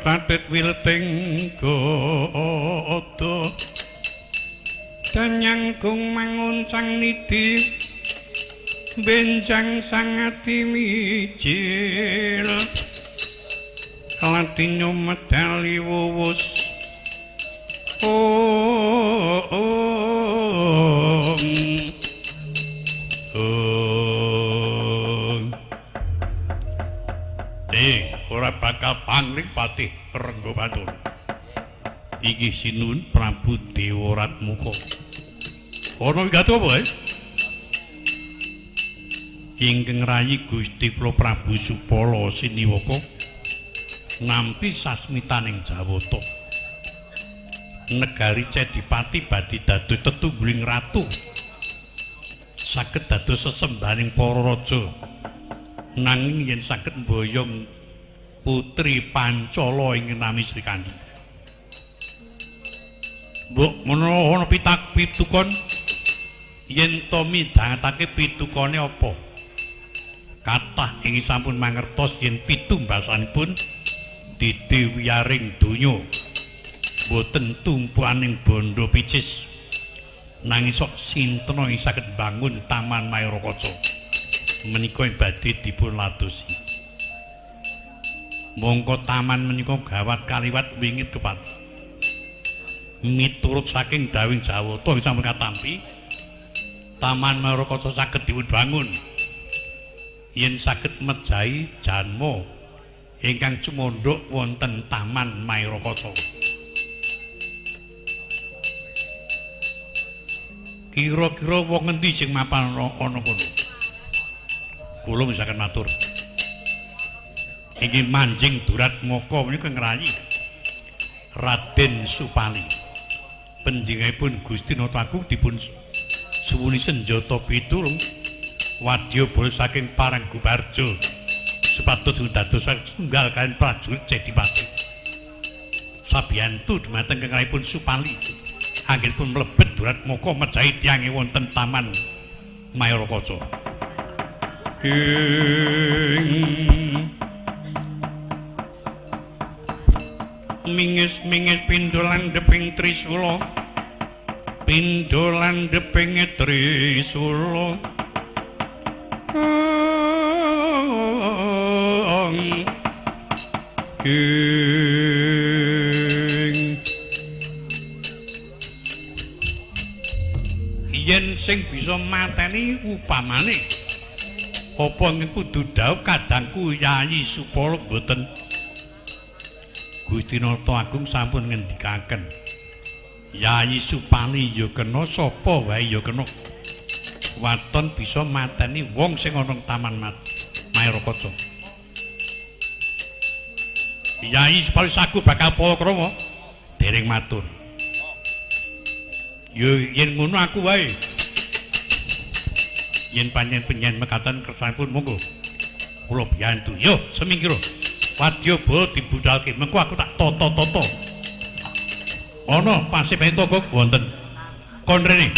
Tatit wilting godo danyangkung manguncang nidi benjang sangati mijil latinyo medali wuwus oh oh oh ora bakal pangling patih Renggo Batur. Iki sinuwun Prabu Dewaratmuka. Ana wigato apa kae? Ingkang rayi Gusti kula Prabu Supala Siniwaka nampi sasmitaning Jawata. Negari Cedipati badhe dados tetungguling ratu. Saged dados sesembahaning para raja. Nanging yen saged mboyong Putri Pancala ing nami Srikandhi. Mbok menawa ana pitak pitukon yen to midhangetake pitukone apa? Kathah ing sampun mangertos yen pitumbasanipun didi wiyaring donya. Mboten tumpuaning bondo picis. Nanging sok sinten ing saged bangun Taman Maerakaca. Menika ing badhe dipun ladosi. Mongko taman menika gawat kaliwat wingit kepati. Miturut saking dawing Jawata sampun katampi, Taman Maerakaca saged dipun bangun yen saged mejahi janma ingkang cumandhuk wonten Taman Maerakaca. Kira-kira wong ngendi sing mapan ana kono? Kula misaken matur. Iki manjing Duratmaka menika ngrayi Raden Supali. Panjenenganipun Gusti Nata Agung dipun suwuni senjata pitulung wadyabala saking Paranggubarja supados dados tunggal kaliyan prajurit Cedipati. Sabiyantu dumateng kengrayipun Supali anggenipun mlebet Duratmaka mejahi tiyange wonten Taman Maerakaca. Mingis-mingis pindho landheping trisula, pindho landheping trisula. Yen sing bisa mateni upamane apa ing kudu dhawuh kadangku Yayi Supala mboten. Gusti Nata Agung sampun ngendikaken Yayi Supali ya kena, sapa wae ya kena. Waton bisa mateni wong sing ana Taman Maerakaca. Yayi Supali sagu bakal palakrama dereng matur. Ya yen ngono aku wae. Yen panjenengan mekaten kersanipun monggo. Kula biyantu. Yo semingkira. Wadyabala dibudalke, mengko aku tak tata-tata. Ana pasipane toko wonten. Kon rene.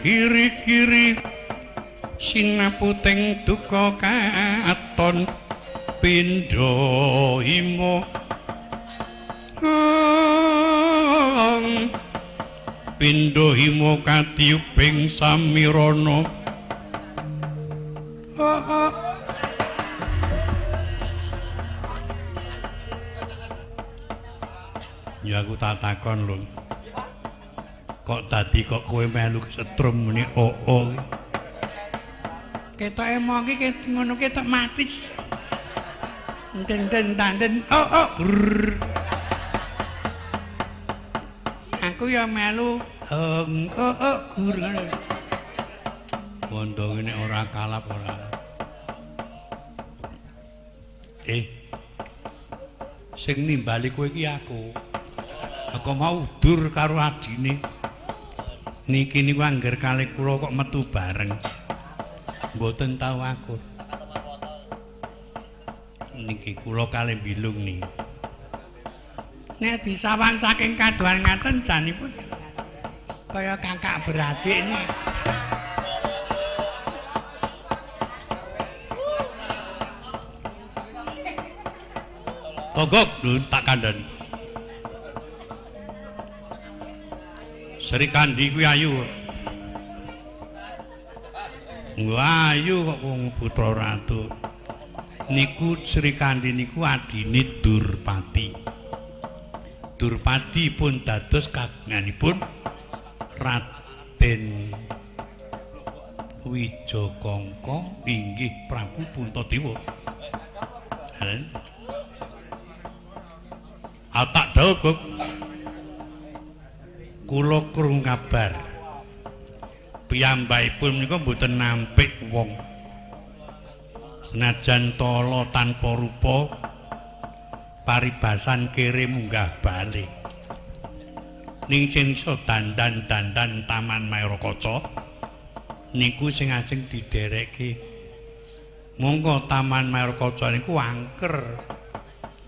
Kiri-kiri sinaputing duka katon pindha hima pindha hima katiyuping samirana. Ya aku tak takon lho. Kok dadi kok kowe melu kesetrum muni oo. Ketoke mong iki ngono ketok matis. Enten tanden oh grrr. Aku ya melu oh gur ngono. Wondo ngene ora kalap ora. Sing nimbali kowe iki aku. Aku mau udur karo adine. Niki niku angger kalih kula kok metu bareng. Mboten tau akur. Niki kula kalih bilung niki. Nek disawang saking kadohan ngaten janipun kaya kakak beradik niki. Togok lho tak kandhani. Sri Kandi kuwi ayu. Wah, ayu kok wong putra ratu. Niku Sri Kandi niku adine Durpati. Durpati pun dados kagunganipun Raden Wijakangka inggih Prabu Puntadewa. Tak dawuh, Gok. Kula krungu kabar piyambakipun menika mboten nampik wong. Senajan tala tanpa rupa paribasan kere munggah bali. Ning sing iso dandan-dandan Taman Maerakaca niku sing ajeng diderekke. Monggo Taman Maerakaca niku angker.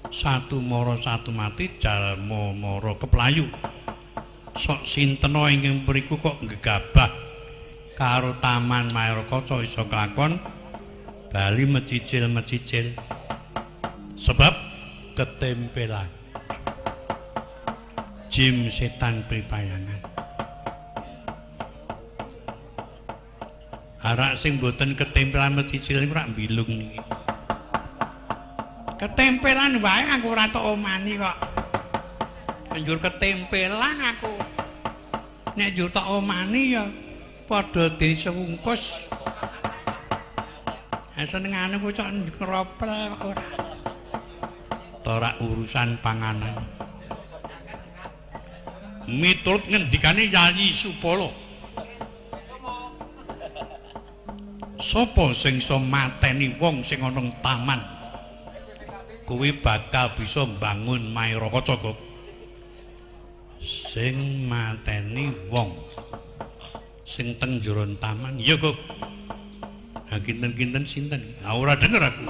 Satu mara satu mati jalma mara keplayu. Sok sintena ingkang mriku kok gegabah karo Taman Maerakaca iso kelakon bali mecicil-mecicil sebab ketempelan jim setan pripayangan. Arak sing mboten ketempelan mecicil niku rak mbilung niki. Ketempelan wae aku ora tok omani kok. Njur ketempelan aku. Nek njur tok omani ya padha disewungkus. Ha senengane ku cok ngropel kok ora. Ora urusan panganan. Miturut ngendikane Yayi Supala. Sopo sing iso mateni wong sing ana ing taman? Kuwi bakal bisa mbangun Maerakaca kok. Sing mateni wong sing teng jero taman ya kok. Ha kinten-kinten sinten? Ha ora denger aku.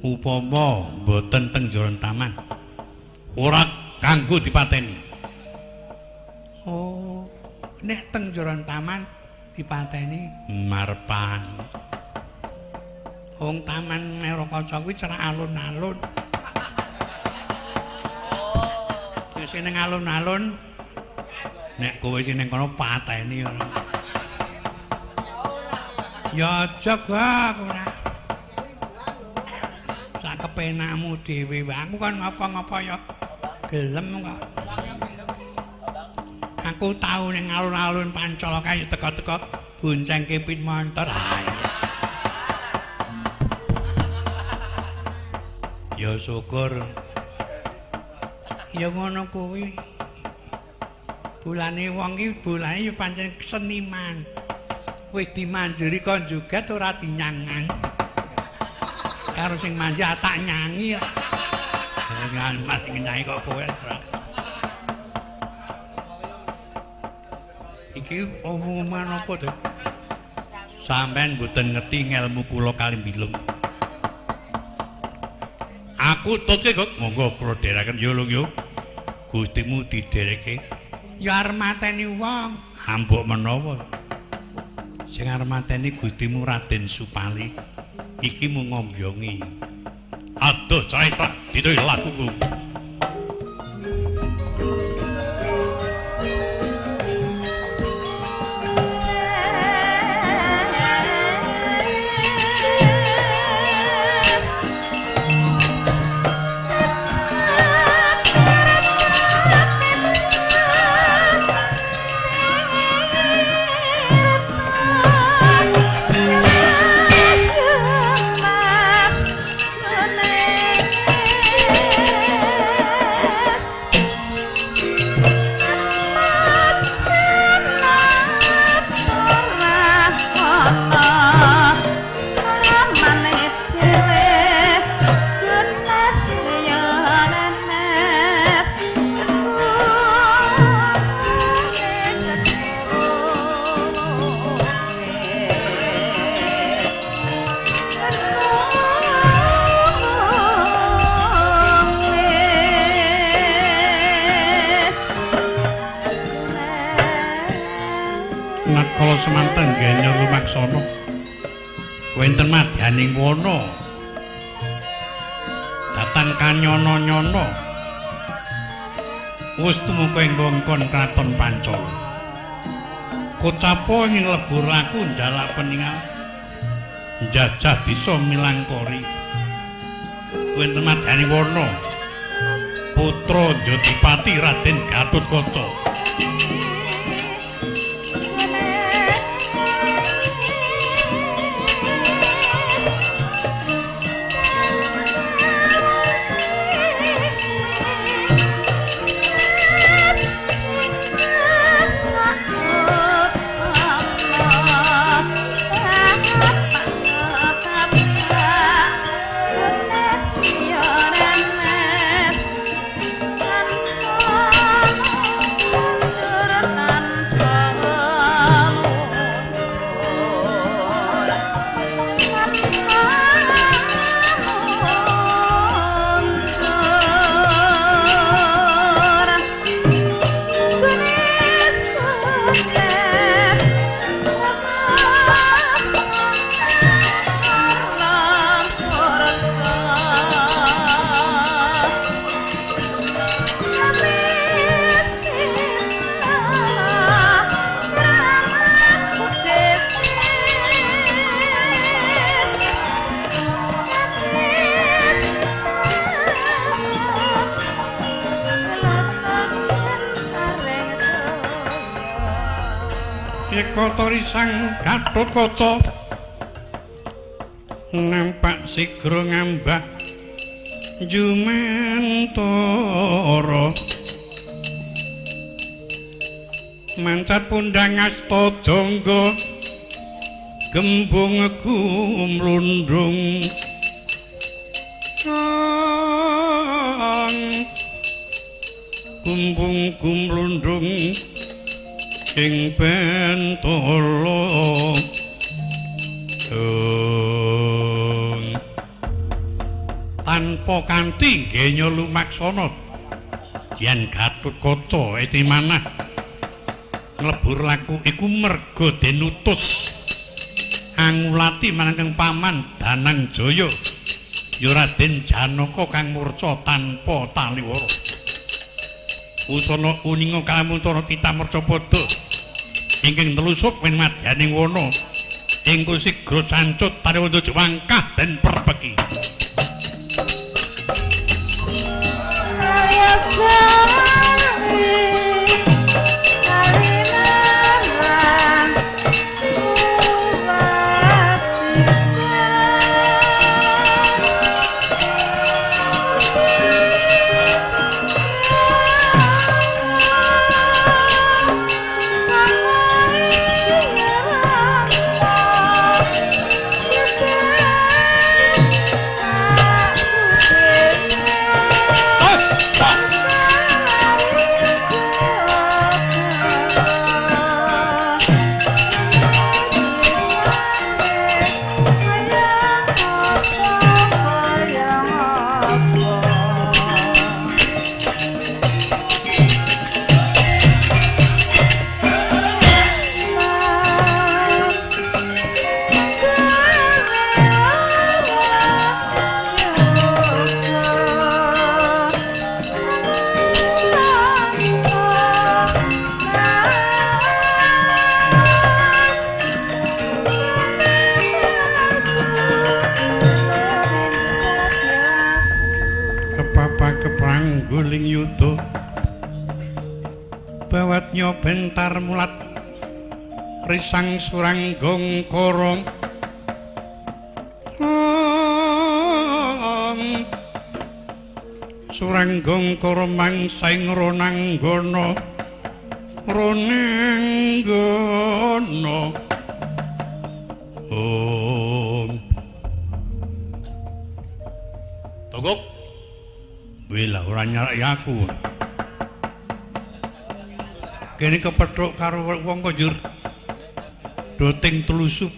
Upama mboten teng jero taman ora kanggo dipateni. Oh, nek teng jero taman dipateni marepan. Wong Taman Maerakaca kuwi cerak alun-alun. Nek sing ning alun-alun nek kowe sing ning kono pateni ora. Ya aja gak ora. Sak kepenakmu dhewe wae. Aku kon ngapa-ngapa ya gelem kok. Aku tau ning alun-alun Pancala kae teka-teka boncengke pit montor. Ya syukur. Ya ngono kuwi. Bulane wong iki bulane ya pancen seniman. Wis dimanjuri kon joget ora dinyangan. Karo sing manji tak nyanyi. Ngan mas nyanyi kok kowe ora. Iki omongan apa to? Sampeyan mboten ngerti ngelmu kula kalimbilung. Aku tutke kok monggo kula dherekaken yo lho yo. Gustimu didereke. Ya arep mateni wong, ambok menawa. Sing arep mateni Gustimu Raden Supali iki mung ngombyongi. Aduh cah-cah dituwi lakuku. Kala semanten genya lumaksana wonten madyaning wana datan kanyono-nyono wis tumeka ing wewengkon kraton Pancala. Kocapa ing lebur aku njalak peningal njajah desa Milangkori wonten madyaning wana putra Jodipati Raden Gatotkaca. Kotori sang Gatotkaca nampak sigra ngambah jumantara mancat pundhang asta jangga gembung gumlundung gumbung gumlundung ing pentolo. Tanpa kanthi genya lumaksana Dian Gatotkaca eti manah nglebur laku iku merga den utus angulati marang paman Danang Jaya ya Raden Janaka kang murca tanpa taliwara. Usana uninga kalamuntara titah mercapada ingkang telusup ing madyaning wana ing sigra cancut tariwanda jewangkah den perpeki. Guling yuda bawat nyobentar mulat risang suranggong korong suranggong koro mangsa ing ronanggana ronanggana. Om Togok wela ora nyaraki aku. Kene kepethuk karo wong kok njur doting telusup.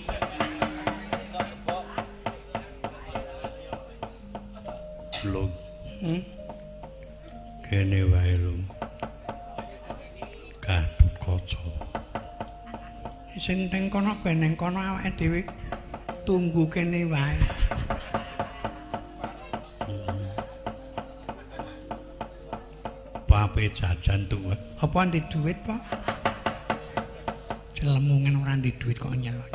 Lho. Kene wae lho. Gatotkaca. Sing ning kono ben ning kono awake dhewe tunggu kene wae. Pape jajan tuwa. Apa ndek duit, Pak? Celemungan ora ndek duit kok nyelok.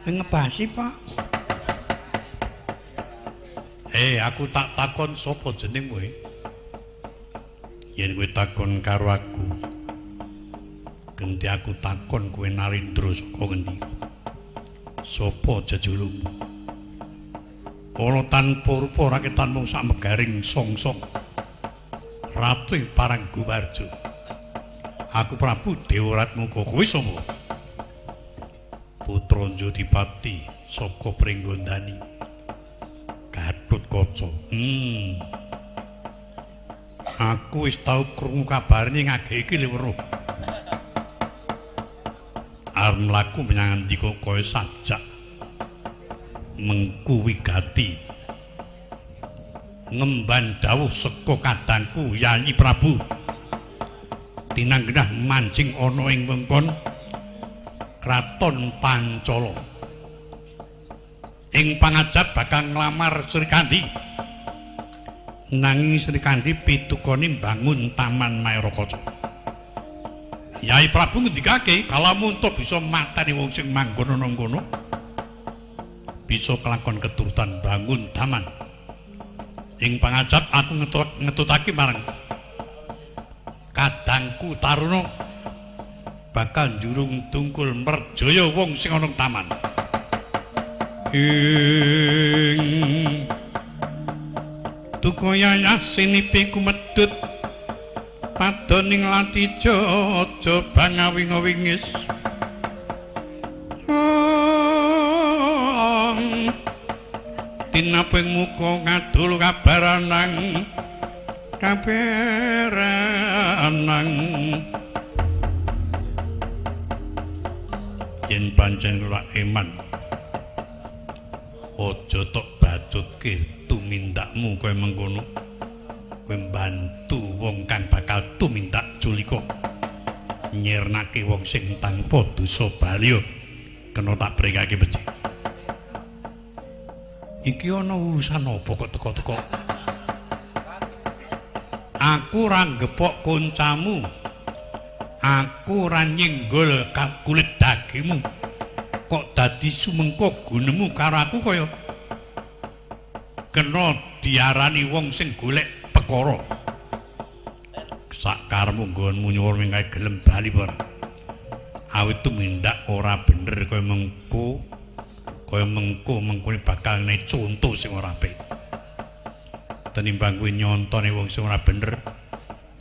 Ngebasi, Pak. Aku tak takon sapa jenengmu? Yen kowe takon karo aku, genti aku takon kowe Narendra saka ngendi? Sapa jejulukmu? Ana tanpa rupa raketan mung sak megaring songsong. Ratu ing Parangguwarjo. Aku Prabu Dewaratmuka. Kowe sapa? Putra Jodipati saka Pringgondani. Gatotkaca. Aku wis tau krungu kabare ngage iki weruh. Arep mlaku menyang endi kok kaya sajak mengku wigati. Ngemban dawuh saka kadangku Yayi Prabu. Tinanggenah mancing ana ing wengkon Kraton Pancala. Ing pangajab bakal nglamar Srikandhi. Nanging Srikandhi pitukone mbangun Taman Maerakaca. Yai Prabu ngendikake kalamun to bisa mateni wong sing manggon ana kono, bisa kelakon keturutan bangun taman. Ing pangajab aku ngetutake marang kadangku Taruna bakal njurung tungkul merjaya wong sing ana taman. Ing duka yayah sinipi kumedhut padoning latija aja bangawing-wingis. Tinaping muka ngadul kabaranang kabaranang. Yen pancen ora eman, aja tok bacutke tumindakmu kaya mengkono. Kowe mbantu wong kang bakal tumindak culika, nyirnake wong sing tanpa dosa balya kena tak pringake becik. Iki ana urusan apa kok teko-teko? Aku ora ngepok koncamu. Aku ora nyenggol kulit dagingmu. Kok dadi sumengko gunemu karo aku kaya kena diarani wong sing golek perkara. Sakarmu nggonmu nyuwun minggae gelem bali ora. Awit tumindak ora bener kaya mengko. Kaya mengko mengkone bakal ne conto sing ora apik. Tenimbang kowe nyontone wong sing ora bener,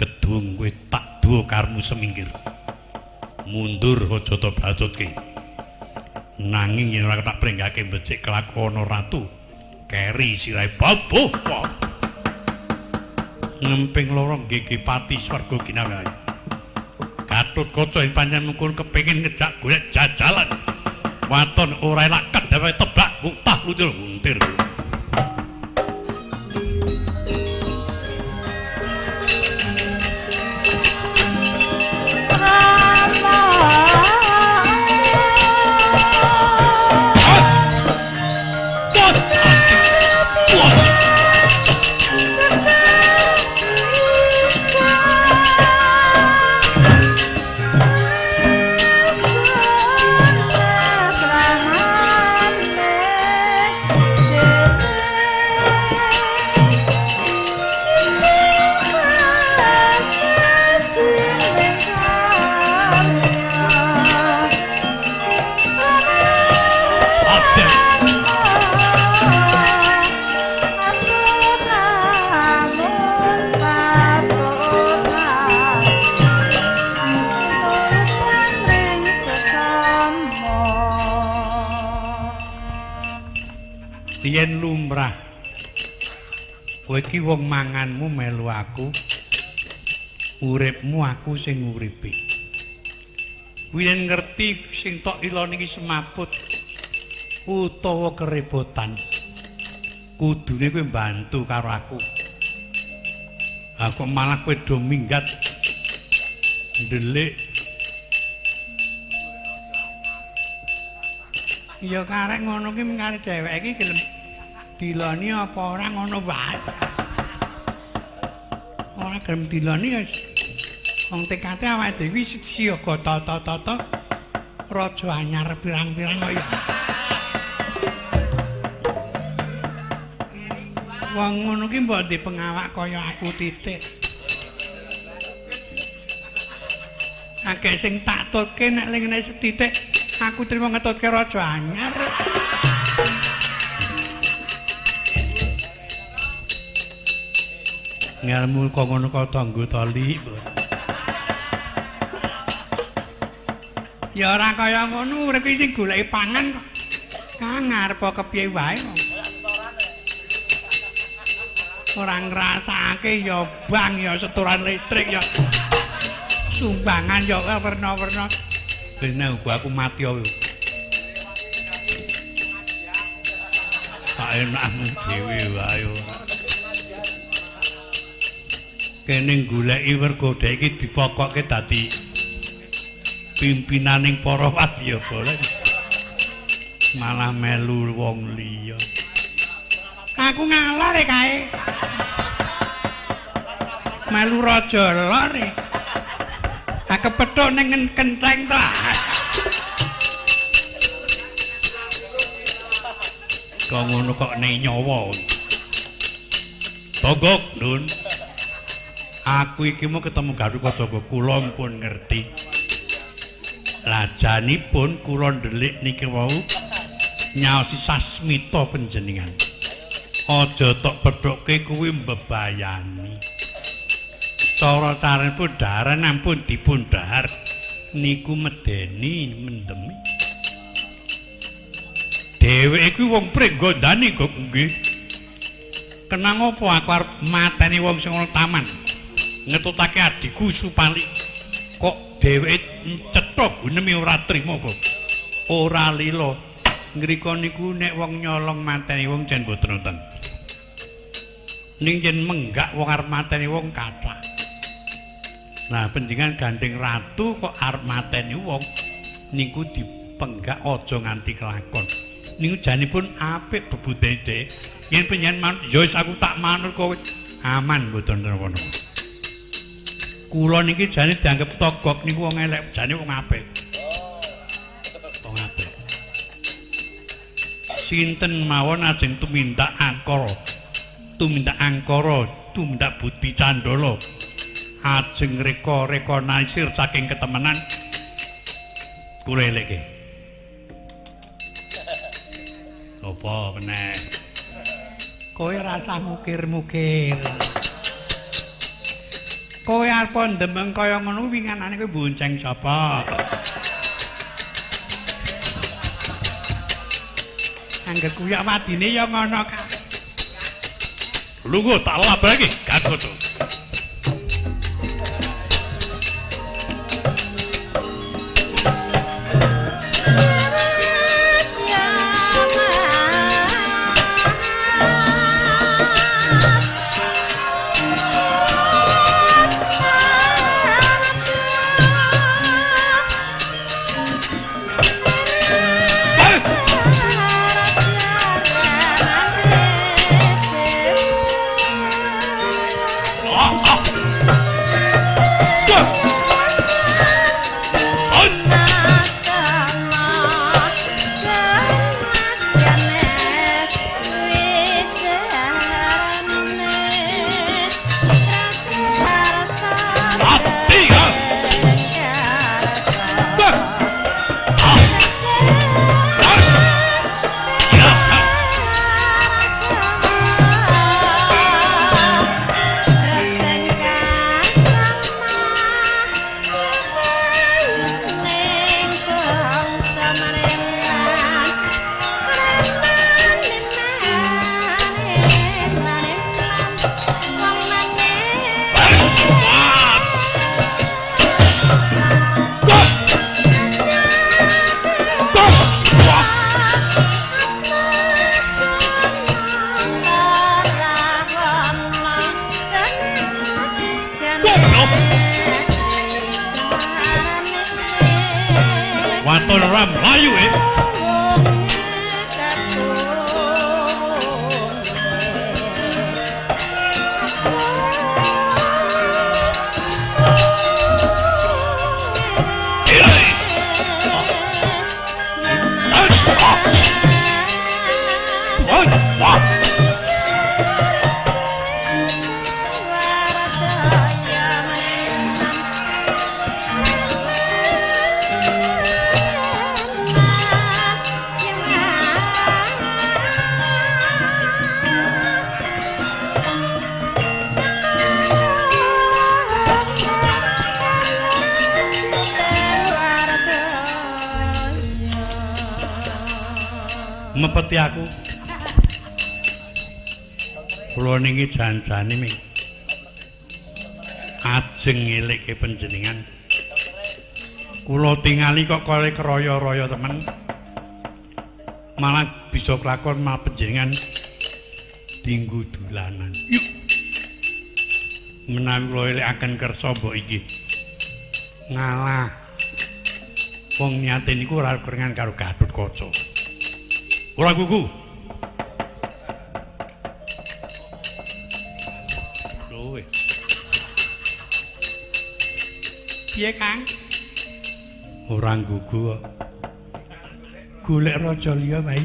kedung kowe tak duwa karmu semingkir. Mundur aja to bacutke. Nanging yen ora tak pringgake becik kelakon ratu, keri sirahe babuh. Ngemping loro nggih pati swarga ginawe. Gatotkaca ing pancen mengkon kepengin ngejak golek jajalan. Waton ora elak kedhewe tebak mutah luncur untir. Yen lumrah kowe iki wong manganmu melu aku, uripmu aku sing nguripi. Kuwi yen ngerti sing tok iloni iki semaput utawa kerepotan, kudune kowe mbantu karo aku. Aku malah kowe do minggat ndelik. Ya karek ngono ki mengkare dheweke iki gelem diloni apa ora ngono wae. Ora gelem diloni ya wong tekate awake dhewe siaga tata-tata raja anyar pirang-pirang kok ya. Wong ngono ki mbok di pengawak kaya aku titik. Akeh sing tak tutke nek lingene titik aku trimo ngetutke raja anyar. Ngelmu kok ngono kok tanggo tali. Ya ora kaya ngono, urip iki sing goleki pangan kok. Kang arep kepiye wae kok. Ora ngrasakake ya bang ya setoran listrik ya sumbangan ya werna-werna. Bener uga aku mati yo. Tak enakmu dhewe wae. Kene goleki werga dhek iki dipokokke dadi pimpinaning para wadyabala. Malah melu wong liya. Aku ngalor e kae. Melu raja lor e. Kepethuk ning kentheng ta. Kok ngono kok ne nyawa. Togok, Nun. Aku iki mau ketemu Garuda kula pun ngerti. Lajanipun kula ndelik niki wau nyaosi sasmita panjenengan. Aja tok pethukke kuwi mbebayani. Cara caranipun daharan ampun dipun dahar niku medeni mendemi. Dheweke kuwi wong pringgondani kok nggih. Kenang apa aku arep mateni wong sing ana taman. Ngetutake adhiku Supali. Kok dheweke cetha gunemi ora trima kok. Ora lila. Ngrika niku nek wong nyolong mateni wong jan boten wonten. Ning yen menggak wong arep mateni wong kathah. Nah, panjenengan gandeng ratu kok arep mateni wong niku dipenggak aja nganti kelakon. Niku janipun apik bebudene. Yen panjenengan manut ya wis aku tak manut kowe. Aman mboten napa-napa. Kula niki jane dianggep togok niku wong elek, jane wong apik. Wong apik. Sinten mawon ajeng tumindak angkara, tumindak angkara, tumindak budi candala. Ajeng reka-reka naisir saking ketemenan kula elekke. Apa meneh? Kowe rasah mukir-mukir. Kowe arep ndemeng kaya ngono winganane kowe bonceng sapa? Angger kuyak wadine ya ngono kae. Lungguh tak lap lagi, Gatot. Waton ora mlayu e. Wah. Mepeti aku. Kula niki jan-jane ming ajeng ngelikke panjenengan. Kula tingali kok kale kroyo-royo temen. Malah bisa kelakon malah panjenengan dinggo dolanan. Yuk. Menawi kula elekaken kersa mbok iki. Ngalah. Wong nyate niku ora kerengan karo Gatotkaca. Ora gugu. Lho. Piye, Kang? Ora gugu kok. Golek raja liya wae.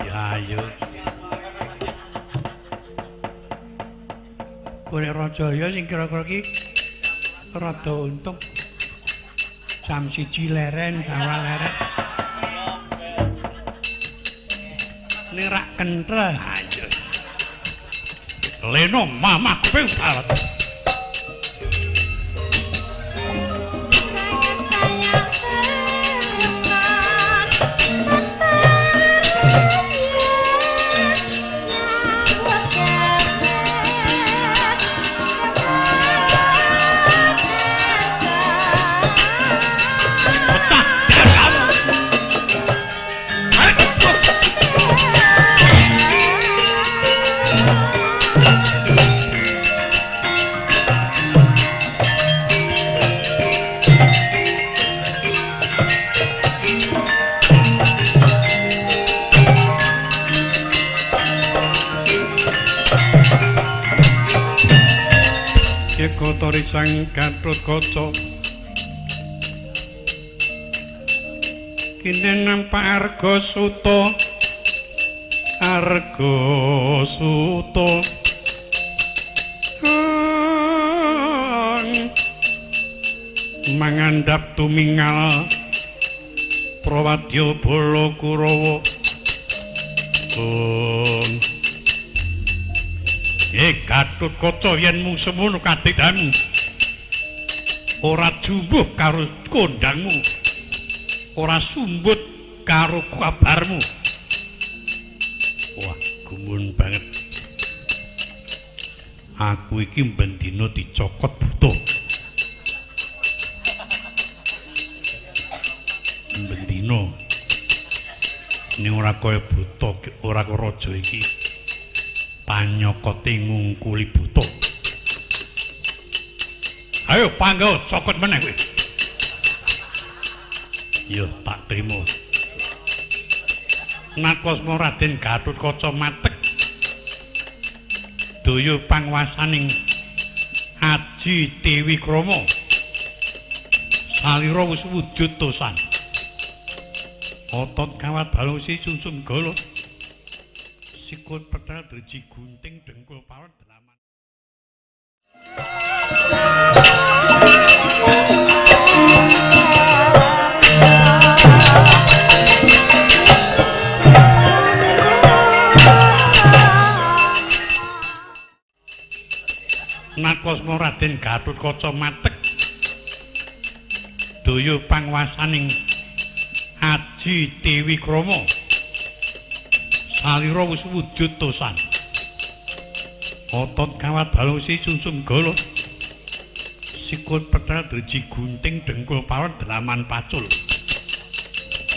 Ya ayo. Golek raja liya sing kira-kira iki rada untung. Jam 1 leren, sawal leren. Rak kenthel aja. Leno mamah kuping balet. Kotori sang Gatotkaca kene nampak Arga Suta, Arga Suta mangandhap tumingal prawadya bala Kurawa. Gatotkaca yen mung semono kadidhamu ora jumbuh karo kondangmu, ora sumbut karo kabarmu. Wah, gumun banget. Aku iki bendina dicokot buta. Bendina ning ora kaya buta, ora kaya raja iki. Panyokote ngungkuli buta. Ayo panggo cokot meneh kowe. Yo tak trimo. Nakosma Raden Gatotkaca matek daya pangwasaning Aji Tiwikrama. Salira wis wujud tosan. Otot kawat balung si sumsum golok. Sikut petel driji gunting dengkul pawon delaman. Nakosma Raden Gatotkaca matek daya pangwasaning Aji Tiwikrama. Salira wis wujud tosan. Otot kawat balung si sumsum golok. Sikut petel driji gunting dengkul pawon delaman pacul.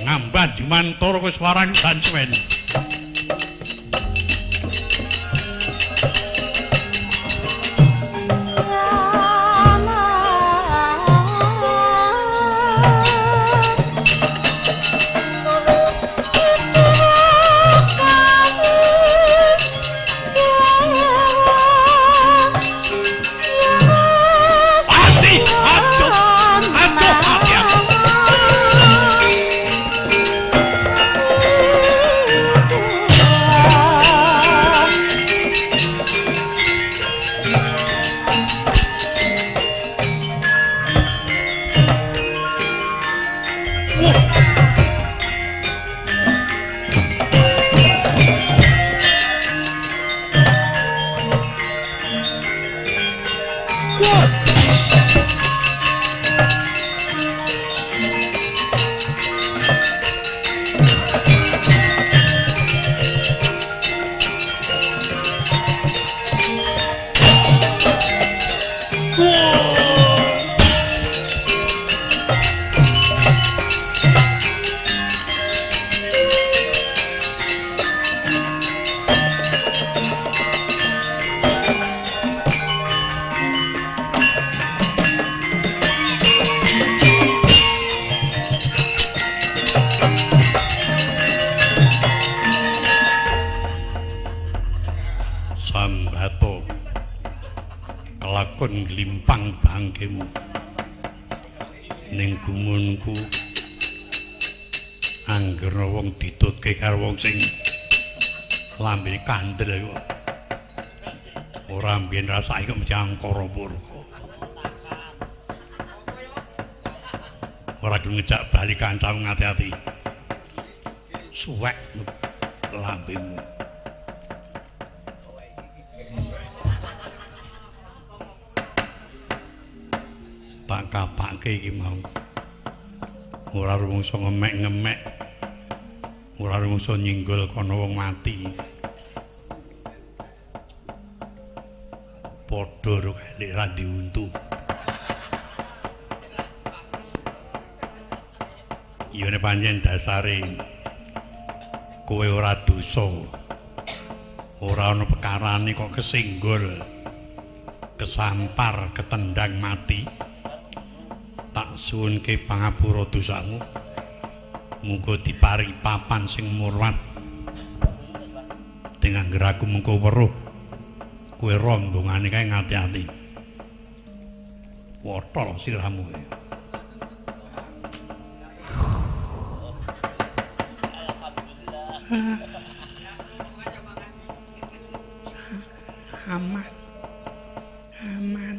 Ngambah jumantara wis warang sancuwen. kon nglimpang bangkemu. Ning gumunku angger wong ditutke karo wong sing lambene kandel kok ora mbiyen rasake kok mesti angkara murka. Ora gelem ngejak bali kancamu ngati-ati. Suwek lambemu. Tak kapake iki mau. Ora rumangsa ngemek-ngemek. Ora rumangsa nyinggol kono wong mati. Padha ro kelik ra diuntu. Iya nek pancen dasare kowe ora dosa. Ora ana pekarane kok kesinggol, kesampar, ketendang mati. Tak suwunke pangapura dosamu. Muga diparingi papan sing murwat. Ing angger aku mengko weruh kowe rombongane kae ngati-ati. Wotol sirahmu kae. Aman. Aman.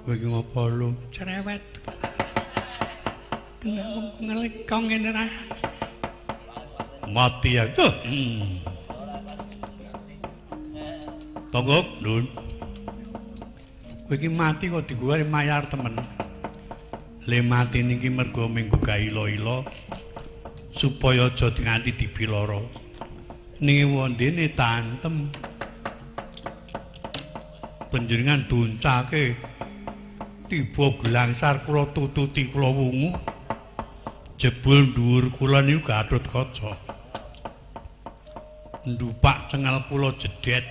Kowe iki ngopo lho? Cerewet. Kenapa ngelek kok ngene ra? Mati ya. Tonggok, Nun. Kowe iki mati kok diguwari mayar temen. Le mati niki mergo minggu gawe ila-ila supaya aja nganti dibiloro. Ning wondene tantem. Panjenengan duncake tiba gelangsar kula tututi kula wungu. Jebul dhuwur kula niku Gatotkaca. Ndupak cengal kula jedet.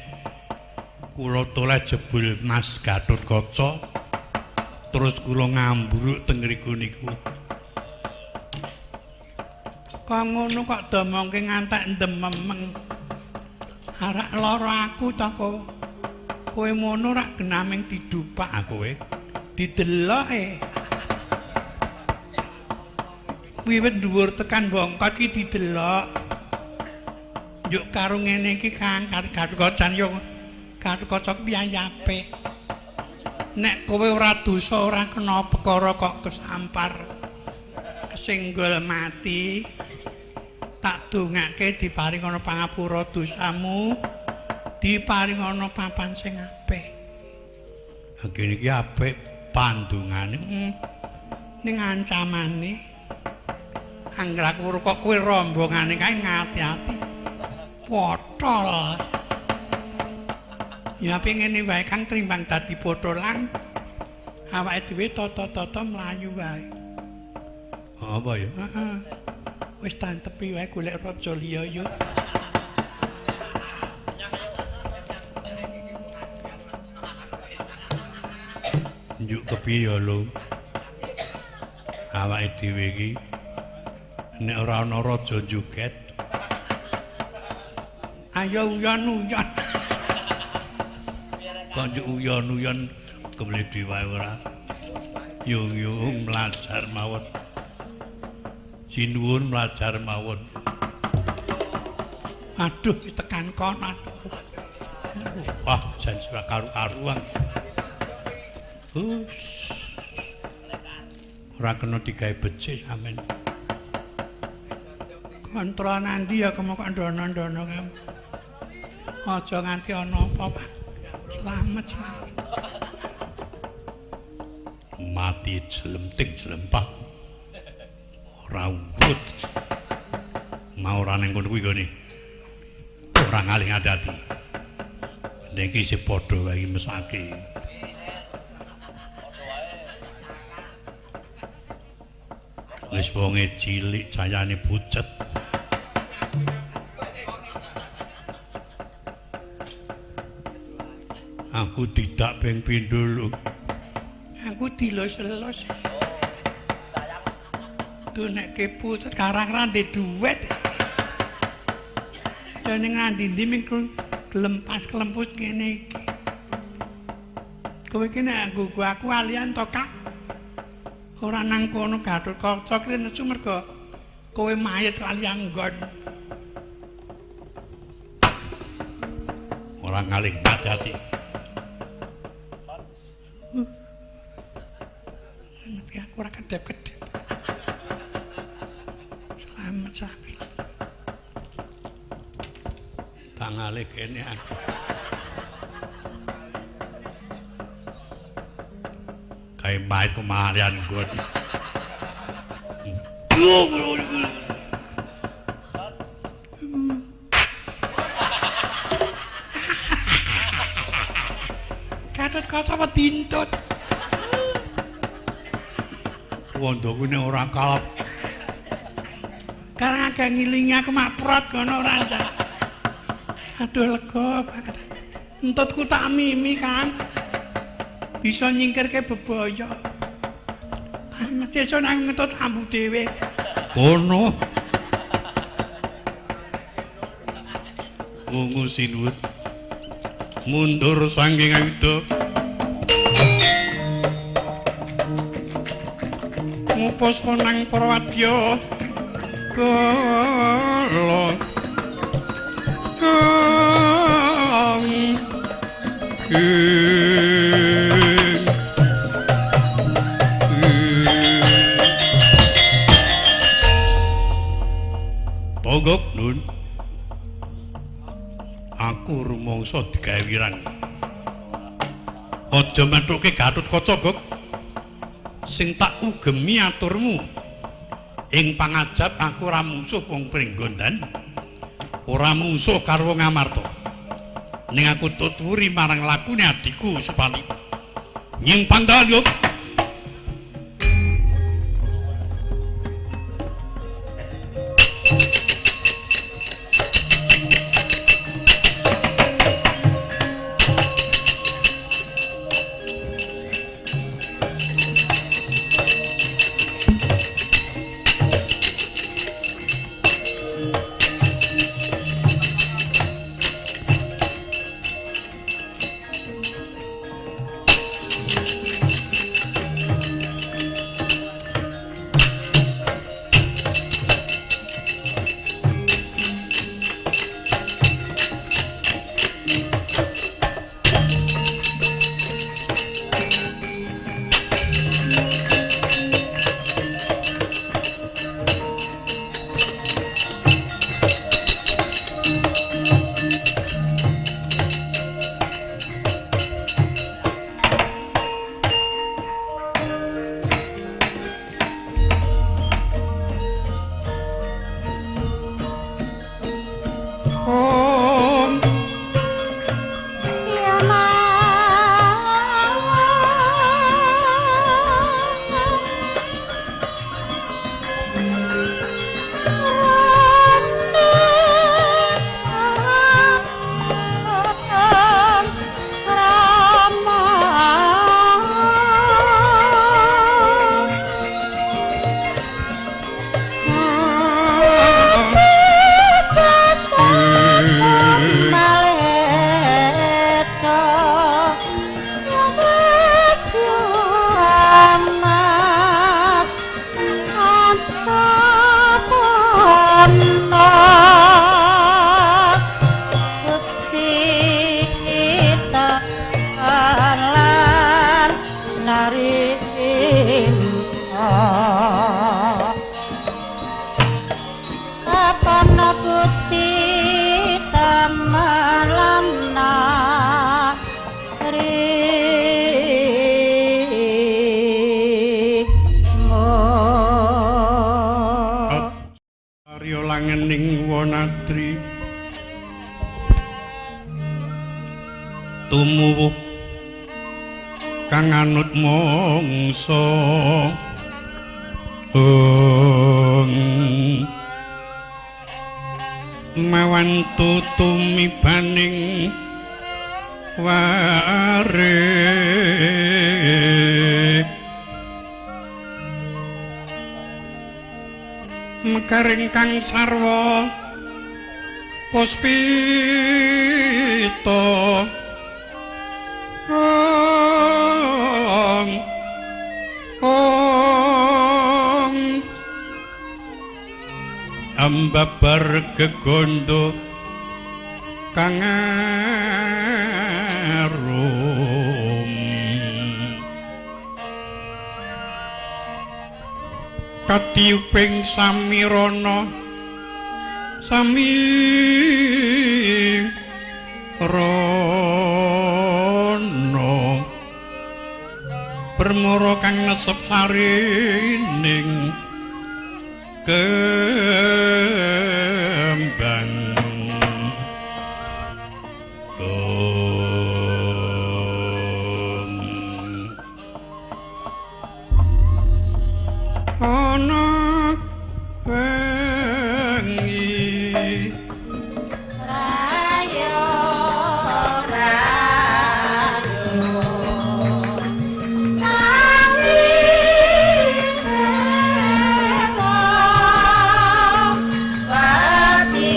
Kula toleh jebul Mas Gatotkaca. Terus kula ngambruk teng ngriku niku. Kok ngono kok domongke ngantek ndememeng. Arak lara aku ta kok. Kowe ngono rak genaming didupak aku kowe. Dideloke. Wiwit dhuwur tekan bongkot iki didelok. Njuk karo ngene iki Kang Gatotkaca yo Gatotkaca piye apik. Nek kowe ora dosa ora kena perkara kok kesampar kesinggol mati, tak dongake diparingana pangapura dosamu, diparingana papan sing apik. Ha kene iki apik pandungane. Ning ancamane angger aku kok kowe rombongane kae ngati-ati. Potol. Ya apik ngene wae Kang, trimbang dadi botolan awake dhewe tata-tata mlayu wae. Apa ya? Heeh. Wis tantepi wae golek raja liya yo. Njuk kepiye ya lho? Awake dhewe iki nek ora ana raja joget. Ayo uyon-uyon. Kok njuk uyon-uyon kemlidi wae ora. Yung-yung mlajar mawon. Sinuwun mlajar mawon. Aduh tekan kono. Wah, jan ora karu-karuan. Hus. Ora kena digawe becik sampean. Kontrol nandi ya kemo kok ndono-ndono kamu. Aja nganti ana apa-apa. Slamet, slamet. Mati jlemting jlempah. Ora urut. Mau ora ning kono kuwi gone. Ora ngalih ati-ati. Nek iki isih padha wae mesake. Wis wonge cilik cayane pucet. Aku tidak ping pindho lho. Aku dilus-elus. Tuh nek kepucet karang ra ndek duwit. Ya ning ngendi-endi ming Klempas klempus ngene iki. Kowe iki nek nggugu aku alian to, Kak? Ora nang kono Gatotkaca ki nesu mergo kowe mayit alian nggon. Ora ngaling hati-hati. Ngerti aku ora kedep-kedep. Selamat, selamat. Tangale kene aku. Kae mayit kemalian nggon. Gatotkaca wedintut. Wondoku nek ora kalap. Karang agak ngilingi aku maprot ngono ora njak. Aduh lega banget. Entutku tak mimi, Kang. Bisa nyingkirke bebaya. Mesti iso nang ngentut ambu dhewe. Kono. Wungu sinuwun. Mundur saking ayuda. Ngupos nang para wadya. Kala. Togok nun. Aku rumangsa digawe wirang. Aja methuke Gatotkaca, Gok. Sing tak ugemi aturmu. Ing pangajap aku ora mungsuh wong Pringgondan. Ora mungsuh karo wong Amarta. Ning aku tuturi marang lakune adhiku Supali. Nyimpang dalan, Gok. Tumuwuh kang anut mangsa mawan tutumibaning ware mekaring kang sarwa Puspita ong ong ambabar gegondo kang arum katiyuping samirana samirana permara kang nesep sarining kembang. Ana wengi rayo rayo tawi sema pati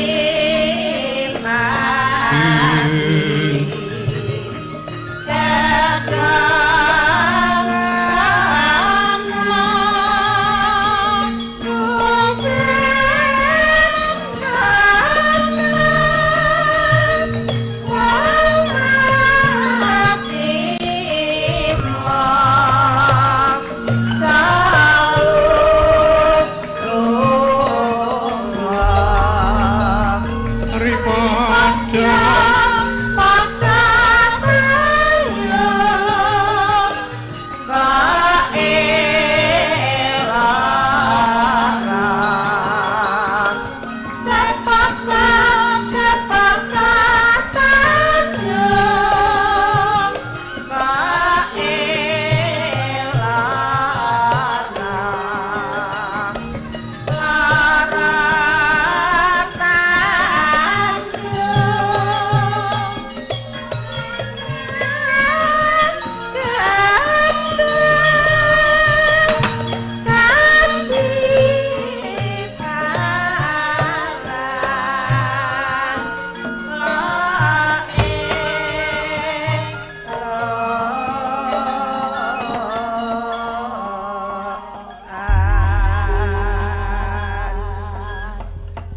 mati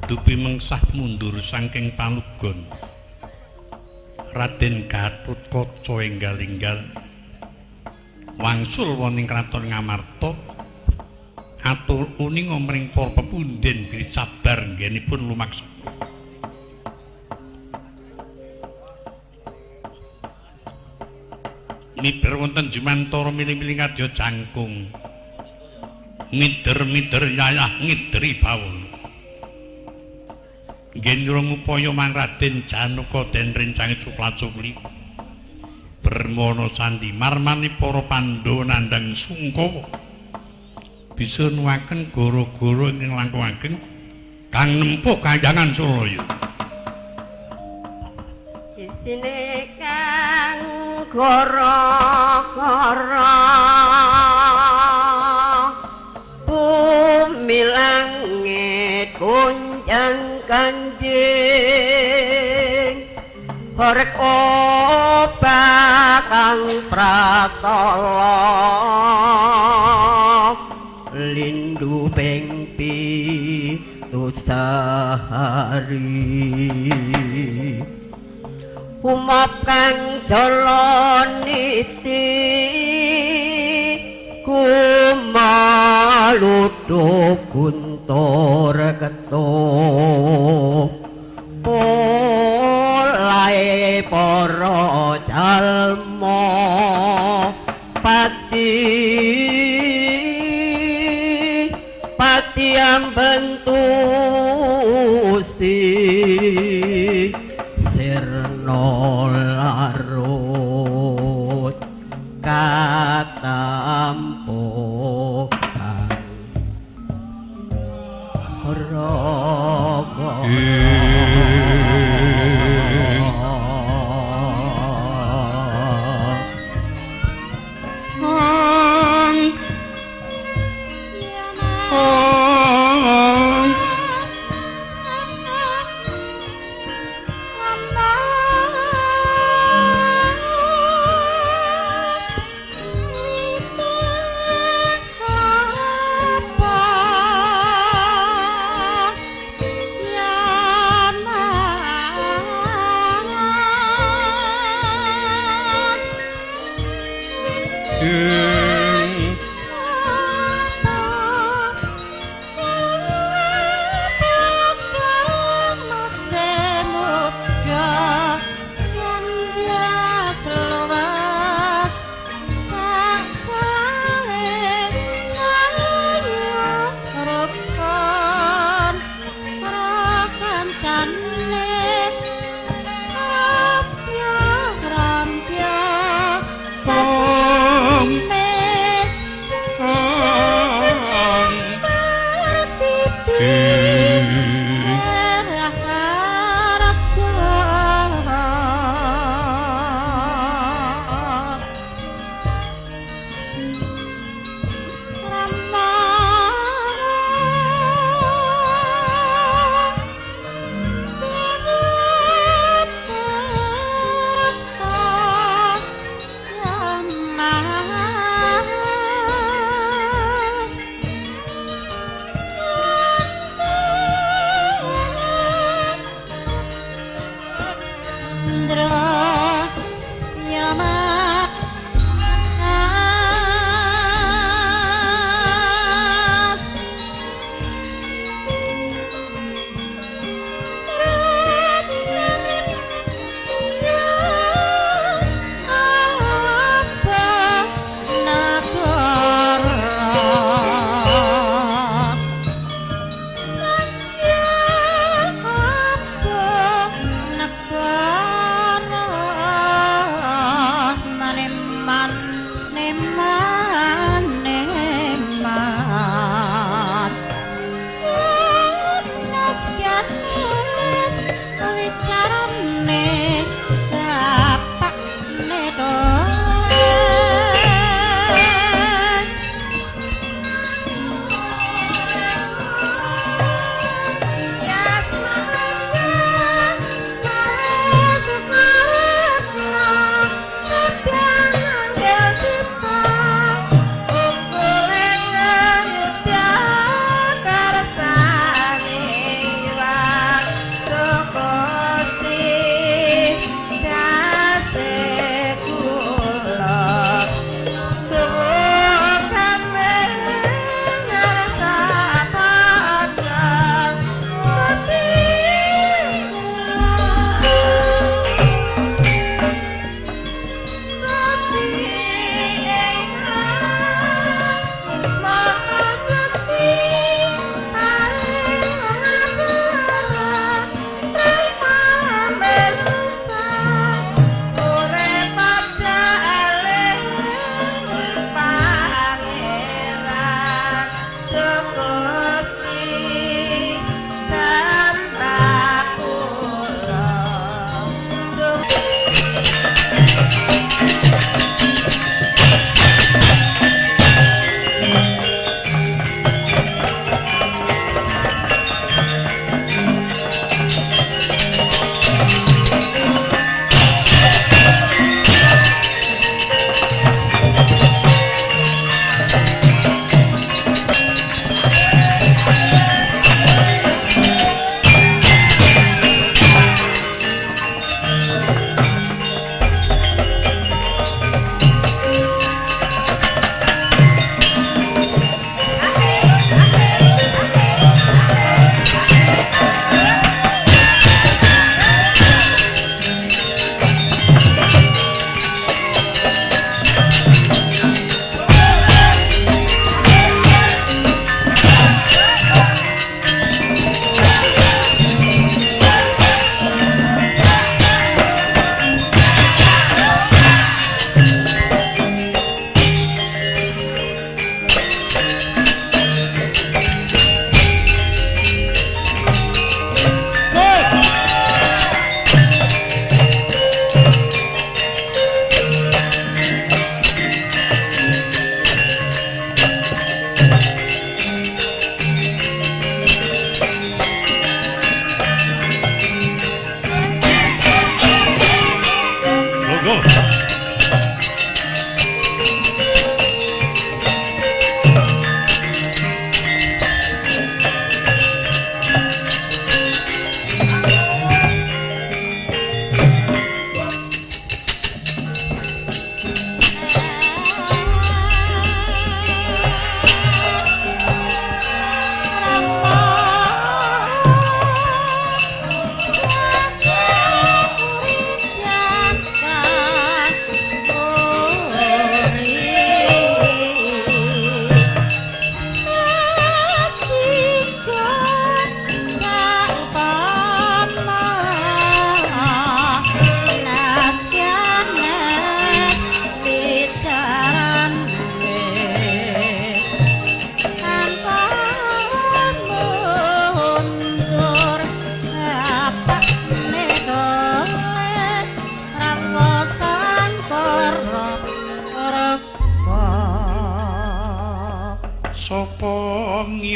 Dupi mengsah mundur saking palugon. Raden Gatotkaca enggal-enggal wangsul wonten kraton Ngamarta atur uninga mring para pepundhen bilih sabar nggenipun lumaksa. Miber wonten jumantara miling-miling kadya jangkung. Ngider-mider yayah ngideri bawon. Nggih nyurung upaya mang Raden Janaka den rencange cupla-cupli. Bermana sandi marmani para Pandhawa nandhang sungkawa. Bisa nuwaken gara-gara ingkang langkung ageng kang nempuh kayangan Suralaya. Isine kang gara-gara bumi langit gonjang kanjing horek obah kang pratala lindu ping 7 sahari umap kang jalaniti kumaludu guntur ketuk polahe para jalma pati pati ambentusi sirna larut katampo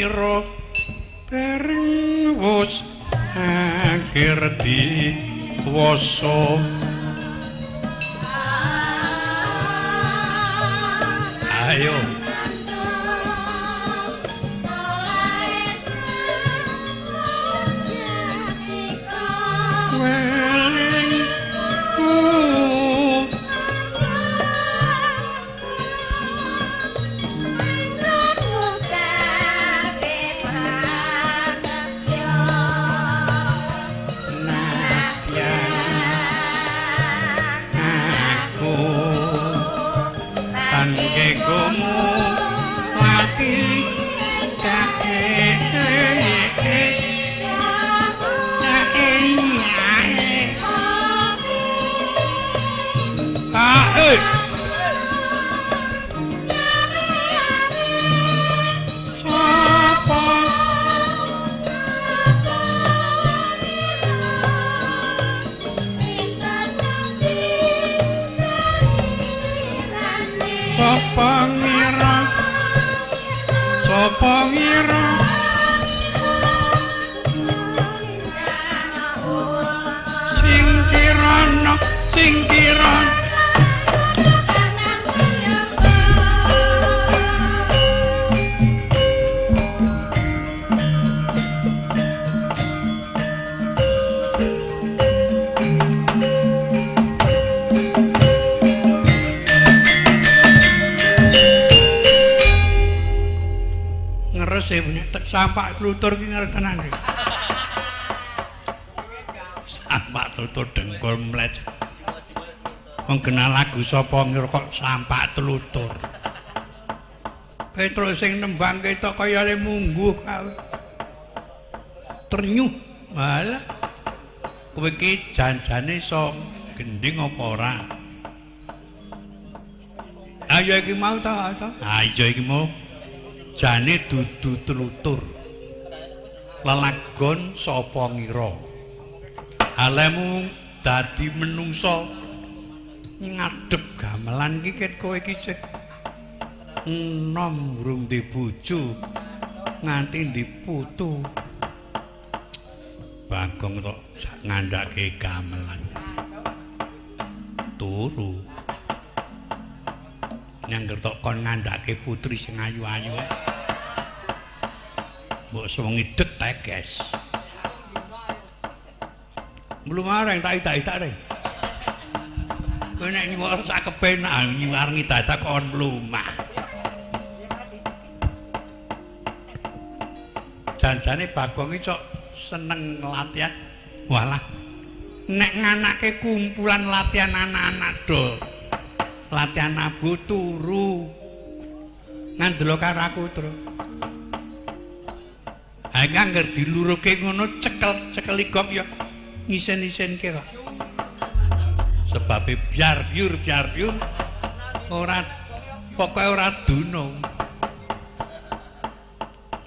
ngira bareng wis akhir diwasa. Ayo sampak tlutur ki ngertenan iki. Sampak tlutur dengkul mlet. Wong kenal lagu sapa ngira kok sampak tlutur. Petruk sing nembang ketok kaya le mungguh kawe. Ternyuh. Malah kowe iki janjane iso gendhing apa ora? Ayo iki mau ta ta? Ayo iki mau. Jane dudu tlutur. Lelagon sapa ngira. Alemu dadi menungsa ngadhep gamelan iki ket kowe iki sik enom urung di bojo nganti di putu. Bagong tok ngandhake gamelan. Turu. Nyangger tok kon ngandhake putri sing ayu-ayu. Mbok sewengi dek teges. Belum areng tak idak-idak reng. Kowe nek nyuwar sak kepenak nyuwar ngidak-idak kon mlumah. Janjane Bagong iki cok seneng latihan. Walah. Nek nganake kumpulan latihan anak-anak do. Latihan nabu turu ngandelo karo aku tru. Ha iki angger diluruke ngono cekel-cekeli gong ya ngisen-isenke kok. Sebabe biar biur ora pokoke ora dunung.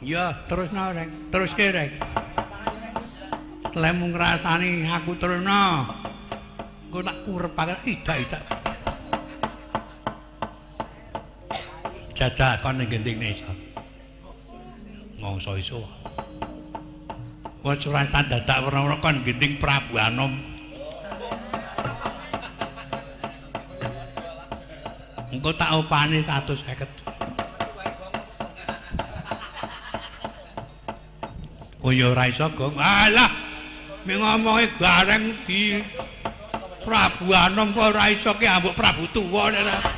Ya terusno reng, teruske reng. Lemu ngrasani aku terusno. Engko tak kurepake idak-idak. Jajal kon ning gending iso. Mongso iso. Wes ora dadak werna-werna kon gending Prabu Anom. Engko tak opane 150. Oh ya ora iso, Gong. Alah, mi ngomonge gareng di Prabu Anom kok ora iso ki ambok Prabu tuwa nek.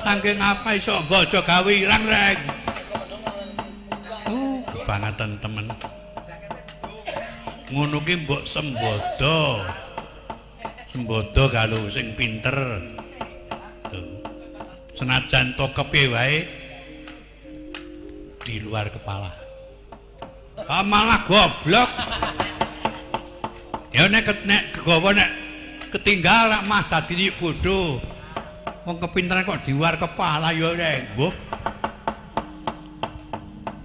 Saking apa iso bojo gawe irang reng. Kebangetan temen. Ngono ki mbok sembodo. Sembodo karo sing pinter. Senajan to kepiye wae di luar kepala. Ah malah goblok. Ya nek kegawa nek ketinggal rak mah dadi bodho. Wong kepinteran kok di luar kepala ya reng. Mbok.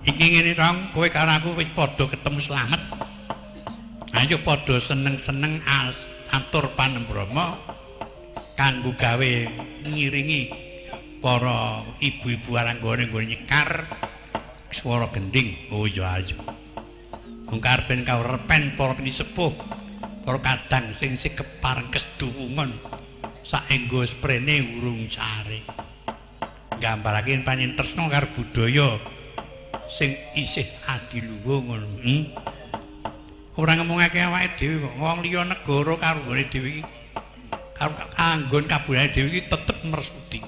Iki ngene rong, kowe karo aku wis padha ketemu slamet. Ayo padha seneng-seneng atur panembrama kanggo gawe ngiringi para ibu-ibu aranggone nggone nyekar Swara gending. Oh iya ayo. Wong karepen kawrepen para pinisepuh, para kadang sing keparengkes duwungon saengga sprene urung sare. Nggambarake panjen tresna karo budaya sing isih adiluhung ngono. Ora ngomongake awake dhewe kok, wong liya negara karo nggone dhewe iki karo kanggon kabudayane dhewe iki tetep mersudi.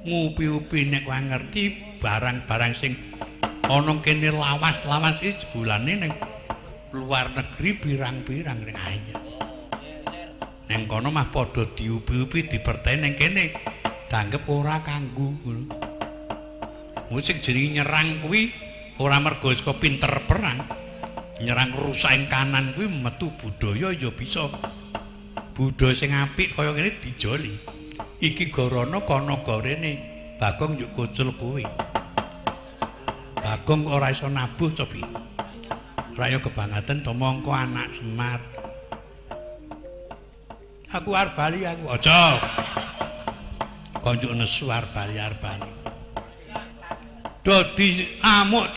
Ngupi-upi nek kowe ngerti barang-barang sing ana kene lawas-lawas iki jebulane ning luar negeri pirang-pirang ning ayo. Ning kono mah padha diupi-upi diperteni ning kene dianggep ora kanggo ngono. Mung sing jenenge nyerang kuwi ora mergo saka pinter perang. Nyerang rusak ing kanan kuwi metu budaya ya bisa. Budaya sing apik kaya ngene dijoli. Iki garana kana garene Bagong yuk kocul kuwi. Bagong ora iso nabuh cobi. Raya kebangetan to mongko anak Semar. Aku arep bali aku. Aja. Konjuk nesu arep bali arep bali. Dadi amuk.